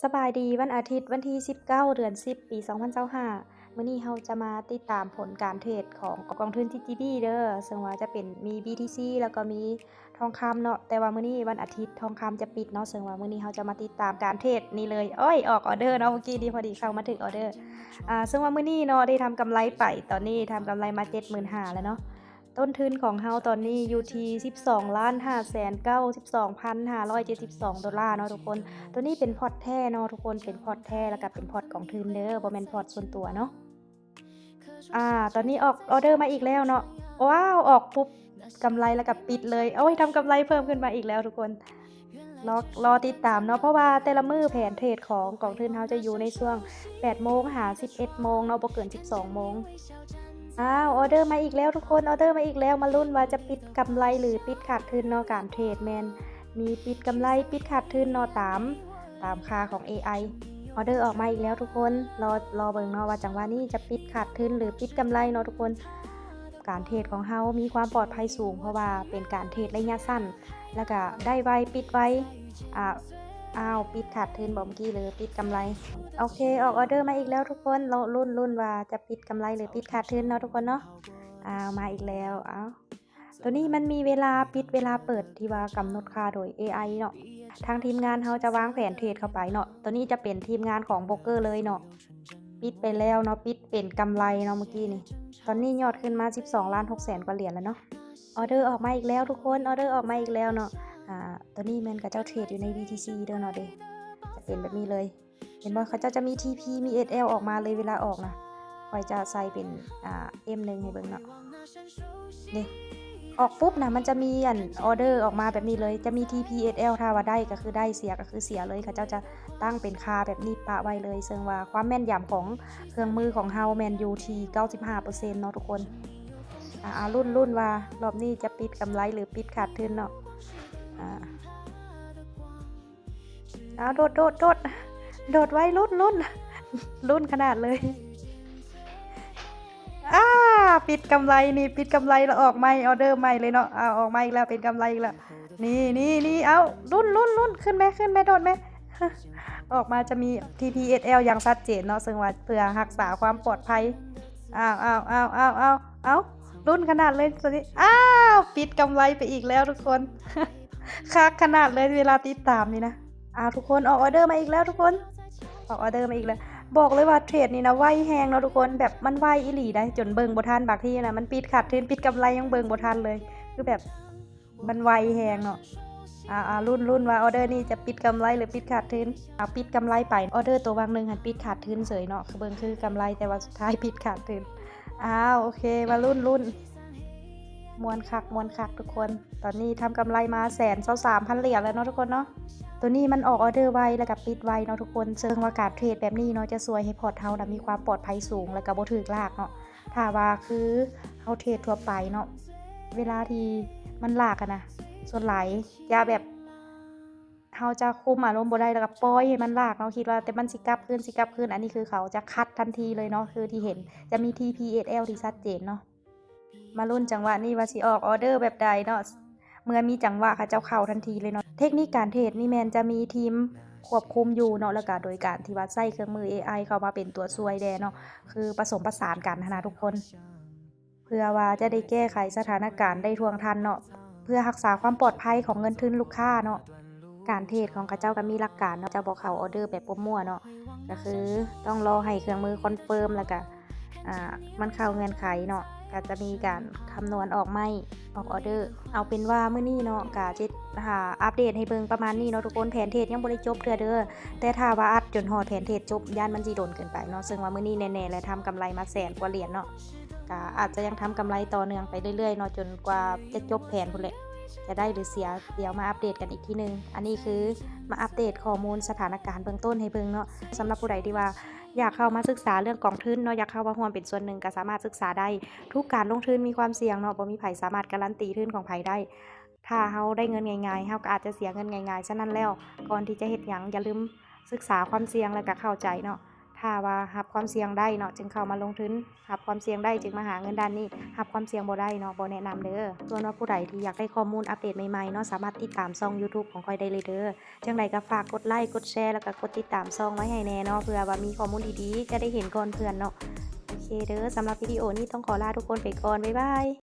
ສະບາຍດີ ວັນອາທິດ ວັນທີສິບເກົ້າ ເດືອນສິບ ປີສອງພັນຊາວຫ້າ ມື້ນີ້ເຮົາຈະມາຕິດຕາມຜົນການເທຣດຂອງກອງທຶນ ທີ ຈີ ບີ ເດີ ເຊິ່ງວ່າຈະເປັນມີ ບີ ທີ ຊີ ແລ້ວກໍມີທອງຄຳເນາະ ແຕ່ວ່າມື້ນີ້ວັນອາທິດ ທອງຄຳຈະປິດເນາະ ເຊິ່ງວ່າມື້ນີ້ເຮົາຈະມາຕິດຕາມການເທຣດນີ້ເລີຍ ໂອ້ຍ ອອກອອເດີເນາະ ເມື່ອກີ້ນີ້ພໍດີເຂົ້າມາຖືກອອເດີ ອ່າ ເຊິ່ງວ່າມື້ນີ້ເນາະ ໄດ້ທຳກຳໄລໄປ ຕອນນີ້ທຳກຳໄລມາ ເຈັດໝື່ນຫ້າ ແລ້ວເນາະ ຕົ້ນທຶນຂອງເຮົາຕອນນີ້ຢູ່ທີ່ ສິບສອງລ້ານຫ້າແສນເກົ້າສິບສອງພັນຫ້າຮ້ອຍເຈັດສິບສອງໂດລາເນາະທຸກຄົນ ໂຕນີ້ເປັນພອດແທ້ເນາະທຸກຄົນ ເປັນພອດແທ້ ແລ້ວກໍເປັນພອດກອງທຶນເດີ ບໍ່ແມ່ນພອດສ່ວນຕົວເນາະ ອ່າ ຕອນນີ້ອອກອອເດີມາອີກແລ້ວເນາະ ວ້າວ ອອກປຸບ ກຳໄລແລ້ວກໍປິດເລີຍ ໂອ້ຍ ທຳກຳໄລເພີ່ມຂຶ້ນມາອີກແລ້ວທຸກຄົນ ລໍ ລໍຕິດຕາມເນາະ ເພາະວ່າແຕ່ລະມື້ແຜນເທຣດຂອງກອງທຶນເຮົາຈະຢູ່ໃນຊ່ວງ ແປດໂມງຫາ ສິບເອັດໂມງເນາະ ບໍ່ເກີນ ສິບສອງໂມງ ອ້າວ ອອເດີມາອີກແລ້ວທຸກຄົນ ອອເດີມາອີກແລ້ວ ມາລຸ້ນວ່າຈະປິດກຳໄລ ຫຼື ປິດຂາດທຶນເນາະ ການເທຣດແມ່ນມີປິດກຳໄລ ປິດຂາດທຶນເນາະ ຕາມ ຕາມຄ່າຂອງ ເອໄອ ອອເດີອອກມາອີກແລ້ວທຸກຄົນ ລໍ ລໍເບິ່ງເນາະວ່າຈັງຫວະນີ້ຈະປິດຂາດທຶນ ຫຼື ປິດກຳໄລເນາະທຸກຄົນ ການເທຣດຂອງເຮົາມີຄວາມປອດໄພສູງ ເພາະວ່າເປັນການເທຣດໄລຍະສັ້ນ ແລ້ວກະໄດ້ໄວ ປິດໄວ ອາ ອ້າວ ປິດຂາດທຶນບໍ່ເມື່ອກີ້ ຫຼື ປິດກຳໄລ ໂອເຄ ອອກອອເດີມາອີກແລ້ວທຸກຄົນ ລຸ້ນ ລຸ້ນວ່າຈະປິດກຳໄລ ຫຼື ປິດຂາດທຶນເນາະທຸກຄົນເນາະ ອ້າວ ມາອີກແລ້ວ ອ້າວ ໂຕນີ້ມັນມີເວລາປິດເວລາເປີດທີ່ວ່າກຳນົດຄ່າໂດຍ ເອໄອ ເນາະ ທາງທີມງານເຮົາຈະວາງແຜນເທຣດເຂົ້າໄປເນາະ ໂຕນີ້ຈະເປັນທີມງານຂອງໂບຣກເກີເລີຍເນາະ ປິດໄປແລ້ວເນາະ ປິດເປັນກຳໄລເນາະເມື່ອກີ້ນີ້ ຕອນນີ້ຍອດຂຶ້ນມາ ສິບສອງລ້ານຫົກແສນກວ່າຫຼຽນແລ້ວເນາະ ອອເດີອອກມາອີກແລ້ວທຸກຄົນ ອອເດີອອກມາອີກແລ້ວເນາະ ອາ ໂຕນີ້ແມ່ນເຂົາເຈົ້າເທຣດຢູ່ໃນ ບີ ທີ ຊີ ເດີເນາະເດ ຈະເປັນແບບນີ້ເລີຍ ເຫັນບໍ່ ເຂົາເຈົ້າຈະມີ ທີ ພີ ມີ ເອັສ ແອລ ອອກມາເລີຍເວລາອອກນະ ຂ້ອຍຈະໃສ່ເປັນ ອ່າ ເອັມ ໜຶ່ງ ໃຫ້ເບິ່ງເນາະ ນີ້ ອອກປຸບນະ ມັນຈະມີອັນ ອອເດີອອກມາແບບນີ້ເລີຍ ຈະມີ ທີ ພີ ເອັສ ແອລ ຖ້າວ່າໄດ້ກໍຄືໄດ້ ເສຍກໍຄືເສຍເລີຍ ເຂົາເຈົ້າຈະຕັ້ງເປັນຄ່າແບບນີ້ປະໄວ້ເລີຍ ເຊິ່ງວ່າຄວາມແມ່ນຢຳຂອງເຄື່ອງມືຂອງເຮົາແມ່ນຢູ່ທີ່ ເກົ້າສິບຫ້າເປີເຊັນເນາະທຸກຄົນ ອາ ລຸ້ນ ລຸ້ນວ່າລອບນີ້ຈະປິດກຳໄລ ຫຼື ປິດຂາດທຶນເນາະ ອາ ເອົາ ໂດດ ໂດດ ໂດດ ໂດດໄວ ລຸ້ນ ລຸ້ນ ລຸ້ນຂະໜາດເລີຍ ອາ ປິດກຳໄລນີ້ ປິດກຳໄລແລ້ວອອກໃໝ່ ອອເດີໃໝ່ເລີຍເນາະ ອາ ອອກມາອີກແລ້ວ ເປັນກຳໄລອີກແລ້ວ ນີ້ ນີ້ ນີ້ ເອົາ ລຸ້ນ ລຸ້ນ ລຸ້ນ ຂຶ້ນແມ້ ຂຶ້ນແມ້ ໂດດແມ້ ອອກມາຈະມີ ທີ ພີ ເອັສ ແອລ ຢ່າງຊັດເຈນເນາະ ເຊິ່ງວ່າເພື່ອຮັກສາຄວາມປອດໄພ ອ້າວ ອ້າວ ລຸ້ນຂະໜາດເລີຍຕອນນີ້ ອ້າວ ປິດກຳໄລໄປອີກແລ້ວທຸກຄົນ ຄັກຂະໜາດເລີຍເວລາຕິດຕາມນີ້ນະ ອ້າວ ທຸກຄົນ ອອກອອເດີມາອີກແລ້ວທຸກຄົນ ອອກອອເດີມາອີກແລ້ວ ບອກເລີຍວ່າເທຣດນີ້ນະໄວແຮງເນາະທຸກຄົນ ແບບມັນໄວອີ່ຫຼີໃດ໋ ຈົນເບິ່ງບໍ່ທັນ ບາງທີນະ ມັນປິດຂາດທຶນ ປິດກຳໄລຍັງເບິ່ງບໍ່ທັນເລີຍ ຄືແບບ ມັນໄວແຮງເນາະ ອ່າ ລຸ້ນ ລຸ້ນວ່າອອເດີນີ້ຈະປິດກຳໄລ ຫຼື ປິດຂາດທຶນ ເອົາ ປິດກຳໄລໄປ ອອເດີຕົວຫວ່າງໜຶ່ງຫັ້ນປິດຂາດທຶນເສີຍເນາະ ຄືເບິ່ງຄືກຳໄລ ແຕ່ວ່າສຸດທ້າຍປິດຂາດທຶນ ອ້າວ ໂອເຄ ມາລຸ້ນ ລຸ້ນ ມ່ວນຄັກ ມ່ວນຄັກທຸກຄົນ ຕອນນີ້ທຳກຳໄລມາ ແສນຊາວສາມພັນຫຼຽນແລ້ວເນາະທຸກຄົນເນາະ ໂຕນີ້ມັນອອກອອເດີໄວ ແລ້ວກໍປິດໄວເນາະທຸກຄົນ ເຊິ່ງວ່າການເທຣດແບບນີ້ເນາະ ຈະຊ່ວຍໃຫ້ພອດເຮົານະມີຄວາມປອດໄພສູງ ແລ້ວກໍບໍ່ຖືກລາກເນາະ ຖ້າວ່າຄືເຮົາເທຣດທົ່ວໄປເນາະ ເວລາທີ່ມັນລາກຫັ້ນນະ ສ່ວນຫຼາຍຈະແບບ ເຮົາຈະຄຸມອາລົມບໍ່ໄດ້ ແລ້ວກໍປ່ອຍໃຫ້ມັນລາກເນາະ ຄິດວ່າແຕ່ມັນຊິກັບຄືນ ຊິກັບຄືນ ອັນນີ້ຄືເຂົາຈະຄັດທັນທີເລີຍເນາະ ຄືທີ່ເຫັນຈະມີ ທີ ພີ ເອັສ ແອລ ທີ່ຊັດເຈນເນາະ ມາລຸ້ນຈັງຫວະນີ້ວ່າຊິອອກອອເດີແບບໃດເນາະ ເມື່ອມີຈັງຫວະເຂົາເຈົ້າເຂົ້າທັນທີເລີຍເນາະ ເທັກນິກການເທຣດນີ້ແມ່ນຈະມີທີມຄວບຄຸມຢູ່ເນາະ ແລ້ວກໍໂດຍການທີ່ວ່າໃຊ້ເຄື່ອງມື ເອໄອ ເຂົ້າມາເປັນຕົວຊ່ວຍແດ່ເນາະ ຄືປະສົມປະສານກັນຫັ້ນນະທຸກຄົນ ເພື່ອວ່າຈະໄດ້ແກ້ໄຂສະຖານະການໄດ້ທ່ວງທັນເນາະ ເພື່ອຮັກສາຄວາມປອດໄພຂອງເງິນທຶນລູກຄ້າເນາະ ການເທຣດຂອງເຂົາເຈົ້າກໍມີຫຼັກການເນາະ ເຈົ້າບໍ່ເຂົ້າອອເດີແບບມົວໆເນາະ ກໍຄືຕ້ອງລໍໃຫ້ເຄື່ອງມືຄອນເຟີມ ແລ້ວກໍ ອ່າ ມັນເຂົ້າເງື່ອນໄຂເນາະ ກໍຈະມີການຄຳນວນອອກໃໝ່ ອອກອອເດີ ເອົາເປັນວ່າມື້ນີ້ເນາະ ກໍຈະຫາອັບເດດໃຫ້ເບິ່ງປະມານນີ້ເນາະທຸກຄົນ ແຜນເທຣດຍັງບໍ່ໄດ້ຈົບເທື່ອເດີ ແຕ່ຖ້າວ່າອັດຈົນຮອດແຜນເທຣດຈົບ ຢ້ານມັນຊິດົນເກີນໄປເນາະ ເຊິ່ງວ່າມື້ນີ້ແນ່ໆ ແລະ ທຳກຳໄລມາແສນກວ່າຫຼຽນເນາະ ກະອາດຈະຍັງທຳກຳໄລຕໍ່ເນື່ອງໄປເລື້ອຍໆເນາະ ຈົນກວ່າຈະຈົບແຜນພຸ້ນແຫຼະ ຈະໄດ້ຫຼືເສຍ ດຽວມາອັບເດດກັນອີກທີໜຶ່ງ ອັນນີ້ຄືມາອັບເດດຂໍ້ມູນສະຖານະການເບື້ອງຕົ້ນໃຫ້ເບິ່ງເນາະ ສຳລັບຜູ້ໃດທີ່ວ່າຢາກເຂົ້າມາສຶກສາເລື່ອງກອງທຶນເນາະ ຢາກເຂົ້າມາຮ່ວມເປັນສ່ວນໜຶ່ງ ກະສາມາດສຶກສາໄດ້ ທຸກການລົງທຶນມີຄວາມສ່ຽງເນາະ ບໍ່ມີໃຜສາມາດກາຣັນຕີທຶນຂອງໃຜໄດ້ ຖ້າເຮົາໄດ້ເງິນງ່າຍໆ ເຮົາກໍອາດຈະເສຍເງິນງ່າຍໆ ສະນັ້ນແລ້ວ ກ່ອນທີ່ຈະເຮັດຫຍັງ ຢ່າລືມສຶກສາຄວາມສ່ຽງ ແລ້ວກໍເຂົ້າໃຈເນາະ ຖ້າວ່າຮັບຄວາມສ່ຽງໄດ້ເນາະ ຈຶ່ງເຂົ້າມາລົງທຶນ, ຮັບຄວາມສ່ຽງໄດ້ຈຶ່ງມາຫາເງິນດ້ານນີ້, ຮັບຄວາມສ່ຽງບໍ່ໄດ້ເນາະ ບໍ່ແນະນຳເດີ. ສ່ວນວ່າຜູ້ໃດທີ່ຢາກໄດ້ຂໍ້ມູນອັບເດດໃໝ່ໆເນາະ ສາມາດຕິດຕາມຊ່ອງ YouTube ຂອງຂ້ອຍໄດ້ເລີຍເດີ. ຈັ່ງໃດກໍຝາກກົດໄລ ກົດແຊ ແລ້ວກໍກົດຕິດຕາມຊ່ອງໄວ້ໃຫ້ແດ່ເນາະ ເພື່ອວ່າມີຂໍ້ມູນດີໆຈະໄດ້ເຫັນກ່ອນເພື່ອນເນາະ. ໂອເຄເດີ ສຳລັບວິດີໂອນີ້ຕ້ອງຂໍລາທຸກຄົນໄປກ່ອນ. ບາຍບາຍ.